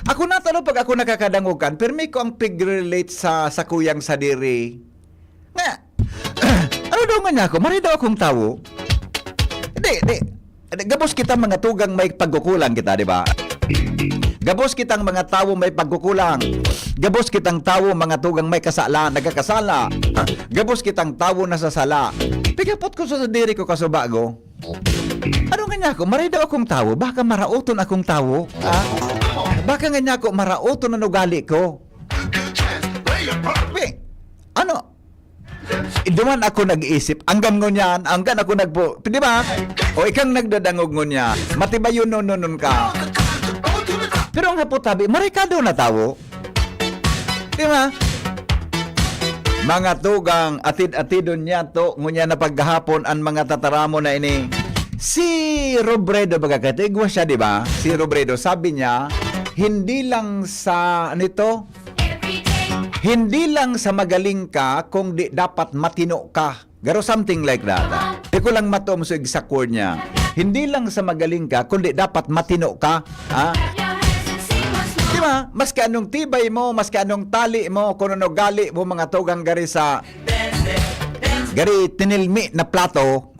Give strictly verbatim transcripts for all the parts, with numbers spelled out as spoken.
Ako na talo pag ako nakakadangog kan, pirmi ko ang pig-relate sa, sa kuyang sadiri. Nga, ano daw nga niya ako? Maray daw akong tawo? Di, di. Gabos kita mga tugang may pagkukulang kita, di ba? Gabos kitang mga tawo may pagkukulang. Gabos kitang tawo mga tugang may kasala, nagkakasala. Gabos kitang tawo nasasala. Pigapot ko sa sadiri ko kasubago. Ano nga niya ako? Maray daw akong tawo? Baka maraoton akong tawo? Ha? Baka nga niya ako maraoton ang ugali ko? Pi, ano? Duman ako nag-iisip, anggan ngunyan, anggan ako nagpo-, di ba? O ikang nagdadangog ngunyan, matibay yun, nun, nun, nun ka. Pero ang hapot tabi, maray ka daw na tawo. Di ba? Mga tugang, atid-atidon niya to, ngunyan na paghahapon ang mga tataramon na ini. Si Robredo, baga, katigwa siya, di ba? Si Robredo, sabi niya, hindi lang sa, ano ito? Hindi lang sa magaling ka, kung di dapat matino ka. Garo something like that, ah. Di ko lang matom sa exact word niya. Hindi lang sa magaling ka, kundi dapat matino ka. Ha? Di ba? Maski anong tibay mo, maski anong tali mo, kung ano gali mo, mga tugang gari sa, gari tinilmi na plato.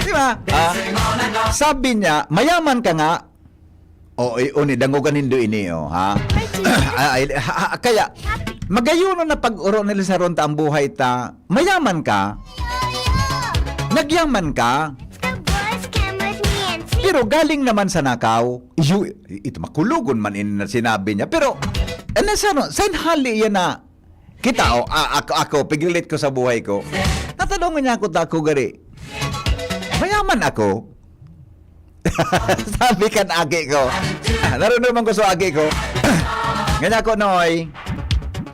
Di ba? Ah, sabi niya, mayaman ka nga, o, i-, o, ni, dangogan nindo ini, o, ha? Ah, ay, ha, ha, kaya, magayon na pag-oro nila sa ronta ang buhay ta, mayaman ka, nagyaman ka, The boys came with me and see. Pero galing naman sa nakaw, yu-, ito, makulogon man ini na sinabi niya. Pero, ano sa, ano, sa hali yan na, kita, o, a-, ako, ako, pigrilit ko sa buhay ko. Tatanungin niya ako, ta ako gari. Mayaman ako. Sabi kan aki ko. Ah, narunong ko sa aki ko. Ngani ako, Noy,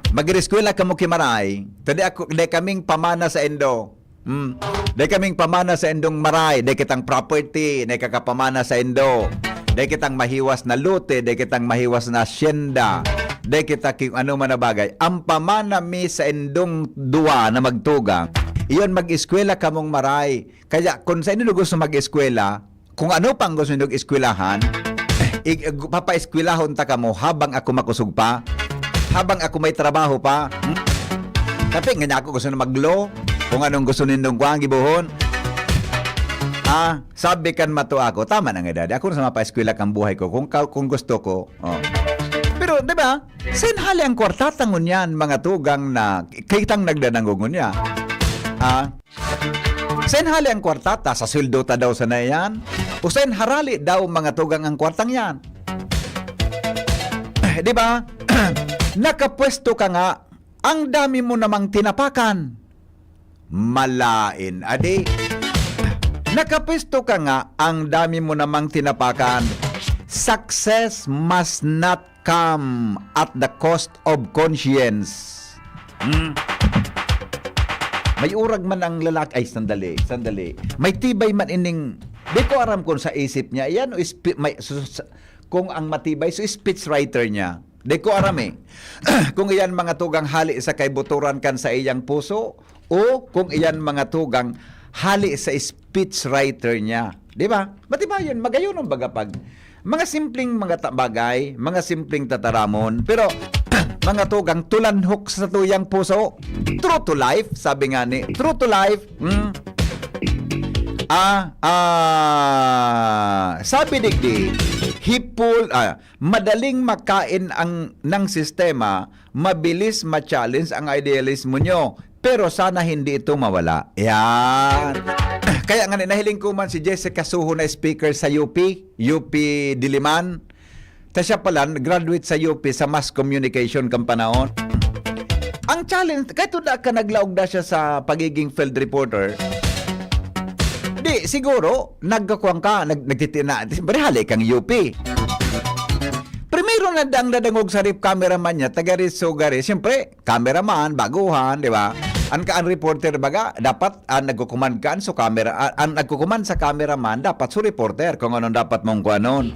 mag-eskwela kamo ki Maray. Tadi ako, dai kaming pamana sa indo. Hmm. Dai kaming pamana sa indong Maray. Dai kitang property, dai kakapamana sa indo. Dai kitang mahiwas na lote, dai kitang mahiwas na asyenda. Dai kita ki-, ano man na bagay. Ang pamana mi sa indong duwa na magtugang, iyon mag-eskwela kamong Maray. Kaya kung sa inyo gusto mag-eskwela, kung ano pang gusto nyo eskwelahan, ig-, papaeskwelahon ta kamo habang ako makusog pa, habang ako may trabaho pa. Hmm? Tapi nga niya ako gusto na mag-law, kung anong gusto nindong kuha, gibohon. Ah, sabi kan mato ako, tama na nga, daddy. Ako na sa mapaeskwela kang buhay ko kung, ka- kung gusto ko. Oh. Pero, di ba? Sa hali ang kwarta tangon yan, mga tugang na kitang nagdanangongon niya. Ah, Sain hali ang kwarta ta? Sa sweldo ta daw sana yan? O sain harali daw mga tugang ang kwartang yan? Di ba? Nakapwesto ka nga, ang dami mo namang tinapakan. Malain, adi. Nakapwesto ka nga, ang dami mo namang tinapakan. Success must not come at the cost of conscience. Hmm. May urag man ang lalaki, ay, sandali, sandali. May tibay man ining, di ko aram kung sa isip niya, yan o ispi-, may, su-, sa-, kung ang matibay, so speech writer niya. Di ko aram eh. Kung iyan mga tugang hali sa kaibuturan kan sa iyang puso, o kung iyan mga tugang hali sa speech writer niya. Di ba? Matibay yun. Magayon ang bagapag. Mga simpleng mga ta-, bagay, mga simpleng tataramon, pero mga tugang tulanhok sa tuyang puso. True to life, sabi nga ni, true to life. Hmm. Ah, ah, sabi digdi, hipul, ah, madaling makain ang, ng sistema, mabilis ma-challenge ang idealismo nyo. Pero sana hindi ito mawala. Yan. Kaya nga, nahiling ko man si Jessica Suho na speaker sa U P, U P Diliman. Ta siya pala, graduate sa U P sa mass communication kang panahon. Ang challenge, kahit da ka naglaog na siya sa pagiging field reporter, di, siguro, nagkakuwang ka, nag-, nagtitina-, siyempre, hali kang U P. Primero na dang nadangog sa rep cameraman niya, taga Rizzo Gari, siyempre, cameraman, baguhan, di ba? An ka, an reporter baga, dapat an nagkukuman kan so camera, an, an nagkukuman sa cameraman, dapat so reporter, kung anong dapat mong kuanon.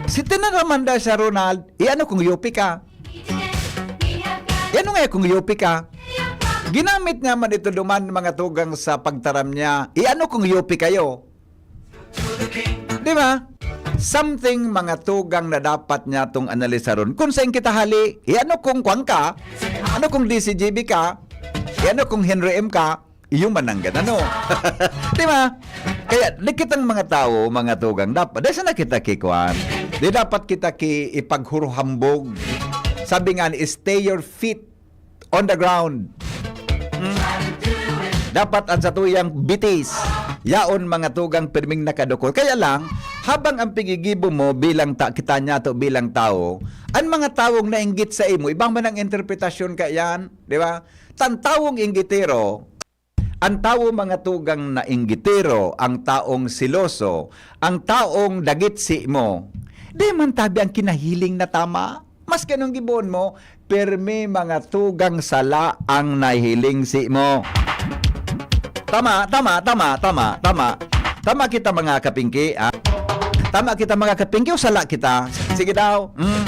Si tinaraman da siya, Ronald, iano kung U P ka? Iano nga kung U P ka? Ginamit niya man ito duman mga tugang sa pagtaram niya. Iano kung U P kayo? Di ba? something, mga tugang, na dapat niya tong analisaron. Kung saan kita hali, e ano kung kwan ka? Ano kung D C G B ka? E ano kung Henry M ka? Iyo man ang ganano. Di ba? Kaya, di kitang mga tawo, mga tugang, dapat, di sana kita kikwan. Di dapat kita ki ipaghuruhambog. Sabi nga ni, "Stay your feet on the ground." Hmm? Dapat ang satuyang bitis, yaon, mga tugang, pirming nakadukot. Kaya lang, habang ang pigigibo mo bilang ta-, kita niya to bilang tawo, ang mga tawong nainggit sa imo, ibang man ang interpretasyon ka yan, di ba? Tan tawong inggitero, ang tawo, mga tugang, na inggitero, ang taong seloso, ang taong dagitsi mo, di man tabi ang kinahiling na tama. Maski anong gibohon mo, pirmi, mga tugang, sala ang nahiling si mo. Tama, tama, tama, tama, tama. Tama kita, mga kapingki, ah. Tama kita, mga kapingki, o sala kita? Sige daw. Mm.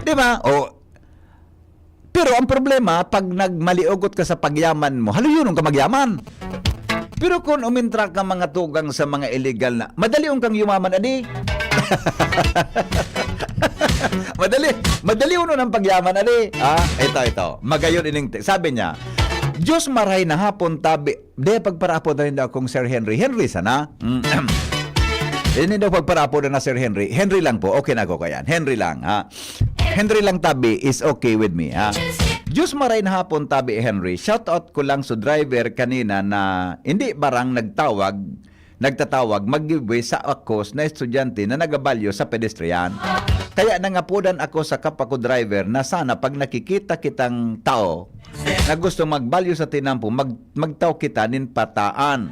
Di ba? O, pero ang problema, pag nagmaliogot ka sa pagyaman mo, haluyonon ka magyaman. Pero kung umintra ka, mga tugang, sa mga illegal na, madalion kang yumaman, adi. Madali, madalion ang pagyaman, adi. Ah, ito, ito. Magayon ining te-, sabi niya, "Diyos maray na hapon, tabi." Di, pagparaapod na rin daw akong Sir Henry. Henry sana. Mm. Hindi daw pagparaapod na Sir Henry. Henry lang po. Okay na ako kaya. Henry lang, ha? Henry lang tabi is okay with me, ha? Diyos maray na hapon, tabi Henry. Shout out ko lang sa driver kanina na hindi barang nagtawag, nagtatawag, mag-giveaway sa akos na estudyante na nagabalyo sa pedestrian. Kaya nangapodan ako sa kapwa ko driver na sana pag nakikita kitang tao na gusto magbalyo sa tinampo, mag-, magtao kita nin pataan.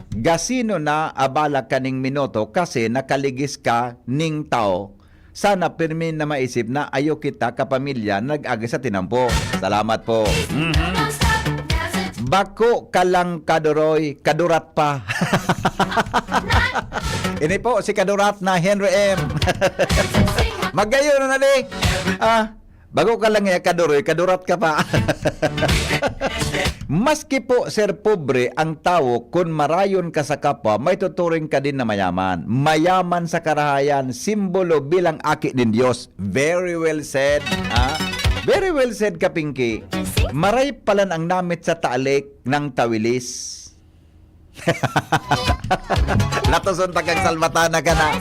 Gasino na abala kaning minuto kasi nakaligis ka ning tao. Sana pirmi na maisip na ayo kita kapamilya na nag-agi sa tinampo. Salamat po. Mhm. Bako ka lang, Kadoroy, kadurat pa. Ini po si Kadurat na Henry M. Magayon na di. Ah, bago ka lang ya, Kadoroy, kadurat ka pa. Maski po, sir, pobre ang tawo, kun marayon ka sa kapwa, maituturing ka din na mayaman. Mayaman sa karahayan, simbolo bilang aki nin Diyos. Very well said, ha? Very well said, Kapingki. Maray palan ang namit sa taalik ng tawilis. Latoson ta kang salbatana ka na.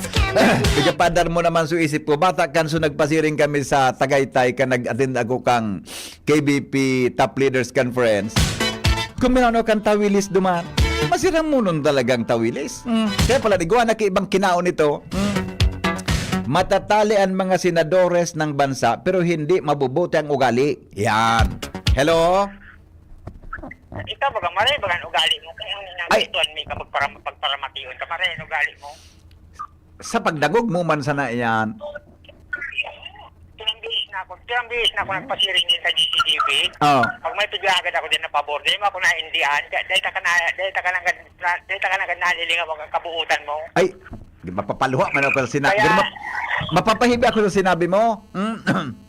Igapadar mo naman su isip ko. Bata kan su nagpasiring kami sa Tagaytay kan nag-attend ako kang K B P Top Leaders Conference. Kung minano kang tawilis duman, masiramunon talagang tawilis. Mm. Kaya pala, di gawa na kay ibang kinaon ito. Mm. Matatali ang mga senadores ng bansa pero hindi mabubuti ang ugali. Yan. Hello? Ikaw, baga maray, baga ang ugali mo. Kaya ang Ay! Ito, may kapagparam-, pagparamation ka, maray ang ugali mo. Sa pagdangog mo man sana iyan. Pirang bihis na ako, pirang bihis na ako nagpasiring din sa D C G B. Oh. Pag may pigla agad ako din na pabor, di mo ako naindihan. Dahil ka na, dahil ka lang, dahil ka lang nalilingaw ang kabuutan mo. Ay, mapapaluha man ako sa sina-, Kaya pero ma-, mapapahibi ako sa sinabi mo. Mm.